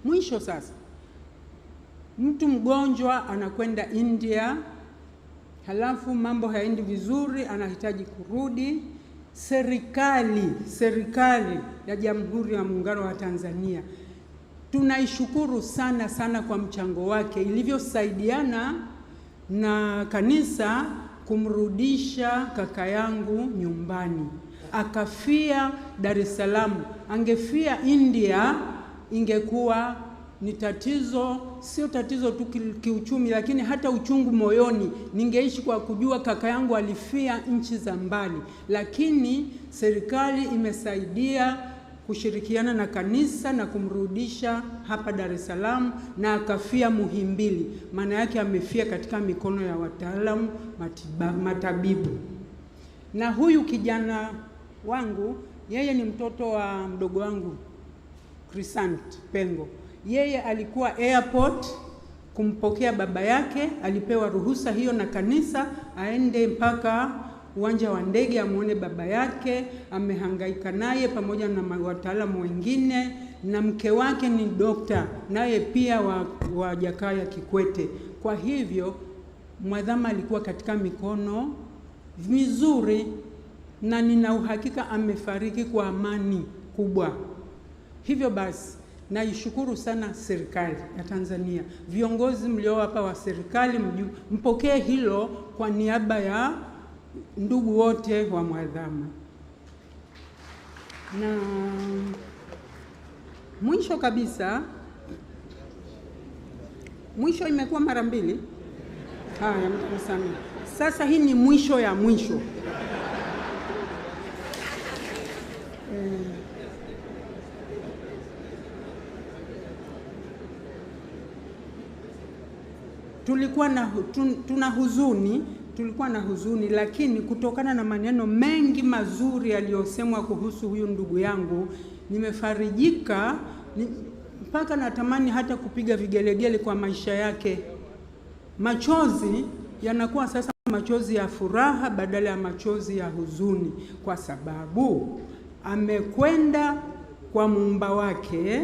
Mwisho sasa, mtu mgonjwa anakwenda India, halafu mambo hayaendi vizuri, anahitaji kurudi. Serikali ya Jamhuri ya Muungano wa Tanzania tunaishukuru sana sana kwa mchango wake, ilivyosaidiana na kanisa kumrudisha kaka yangu nyumbani. Akafia Dar es Salaam. Angefia India ingekuwa ni tatizo, sio tatizo tu kiuchumi, lakini hata uchungu moyoni. Ningeishi kwa kujua kaka yangu alifia nchi za mbali, lakini serikali imesaidia kushirikiana na kanisa na kumrudisha hapa Dar es Salaam, na akafia Muhimbili. Maana yake amefia katika mikono ya wataalamu matabibu. Na huyu kijana wangu, yeye ni mtoto wa mdogo wangu Chrysant Pengo. Yeye alikuwa airport kumpokea baba yake, alipewa ruhusa hiyo na kanisa aende mpaka uwanja wa ndege amuone baba yake. Amehangaika naye pamoja na wataalamu wengine, na mke wake ni dokta naye pia wa Jakaya Kikwete. Kwa hivyo Mwadhama alikuwa katika mikono mizuri, na nina uhakika amefariki kwa amani kubwa. Hivyo basi naishukuru sana serikali ya Tanzania, viongozi mlio hapa wa serikali, mpokee hilo kwa niaba ya ndugu wote wa Mwadhama. Na mwisho kabisa, mwisho imekuwa mara mbili. Haya, mtakusamehe. Sasa hii ni mwisho ya mwisho. Tulikuwa na tuna huzuni, tulikuwa na huzuni, lakini kutokana na maneno mengi mazuri yaliyosemwa kuhusu huyu ndugu yangu nimefarijika, mpaka natamani hata kupiga vigelegele kwa maisha yake. Machozi yanakuwa sasa machozi ya furaha badala ya machozi ya huzuni, kwa sababu amekwenda kwa muumba wake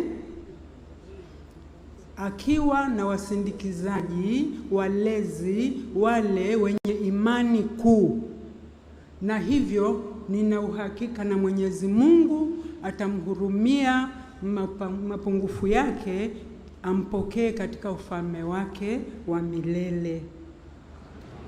akiwa na wasindikizaji, walezi wale wenye imani kuu. Na hivyo nina uhakika na Mwenyezi Mungu atamhurumia mapungufu yake, ampokee katika ufalme wake wa milele.